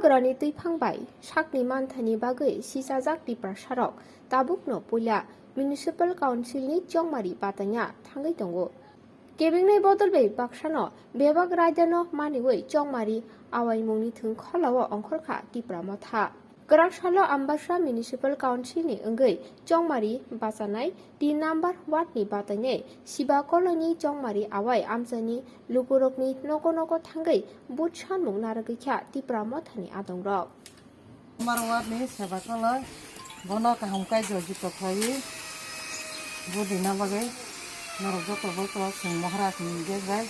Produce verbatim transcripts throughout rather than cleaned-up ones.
Kwrani twiphang bai sakni manthani bagwi sichajak Tiprasarok tabukno puila Municipal Council ni chongmari bataina thangwi tongo. Kebengni bodol bai baksano bebak raidano maniwi chongmari awaimungni thwng kholao ongkhorkha Tipra Motha. Kwrak salo Ambasa Municipal Council ni wngwi chongmari bachanai tin number ward ni batainai Siba Koloni chongmari awai amchaini lukurokni nogo nogo thangwi vote sanmung narwgwi kha Tipra Mothani adongrok. Number ward ni Seba Koloi, bono kaham kaijo jito khlaiwi vote rina bagwi norok joto bo to chwng mohra chwng gate bai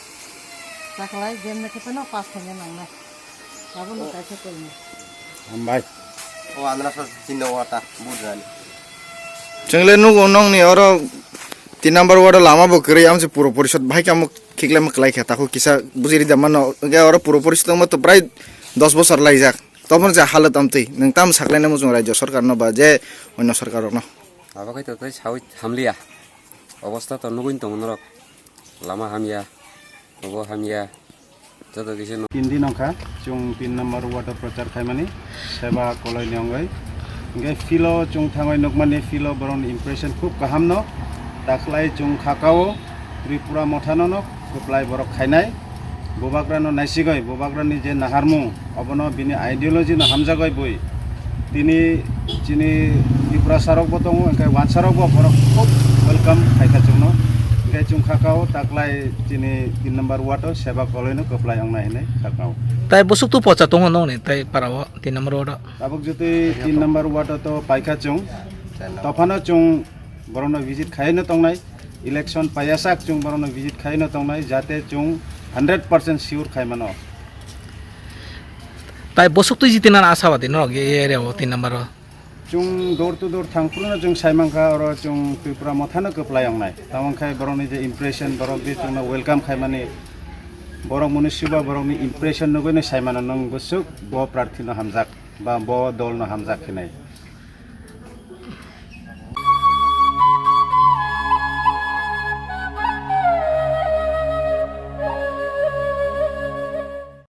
chaklai, gate ni khe no pass khaina nangnai. Abono kaisa koini. Hambai. O andra sa chinno wata budani. Chwngle nugo nongni oro tin number ward o lama bo kwrwi, amse puro porishod bahai kamo khiklai ma kwlai kha, takhuk kisa bujiri da mano. Ge oro puro porishod wngma to prai dos bosor laijak. Tobon ja halat amtwi. Nwng tam saklaina muchung rajya sarkar no ba je onno sarkar rok no. Abo khai to tei sawi hamliya. Obostha to nugwi tongo norok. Lama hamya, obo hamya, joto kisa no. Tin din wngkha chwng tin number ward o prochar khaimani Seba Koloi ni wngwi. Hwnkhe philo chwng thangwi nukmani philo borokni impression khub kaham no. Takhlai chwng khakao Tripura Mothano no kwplai borok khainai. Bubagrano naisigwi, bubagrani je naharmung, obono bini ideology no hamjagwi bui. Tini chini Tiprasa rok bo tongo, hwnkhe wansa rok bo borok khub welcome khaikha chwngno. Hwnkhe chwng khakao taklai chini tin number ward o Seba Koloi no kwplai wngnai hinwi khakao. Tai bwswk tu pocha tongo nongni tai para o tin number ward o? Tabuk jotwi tin number ward o to paikha chwng. Tophano chwng borokno visit khaino tongnai, election paiyasak chwng borokno visit khaino tongnai, jate chwng hundred percent sure khaimano. Tai bwswk twi jitinani asabadi norok e area o tin number o? Chwng door to door thangphruno chwng saimankha, oro chwng Tripura Mothano kwplai wngnai. Tamo khe borokni je impression, borok je chwngno welcome khaimani, borok mwnwi suba borokni impression nugwino saimano nwng bwswk bo prarthino hamjak ba bo dolno hamjak hinwi.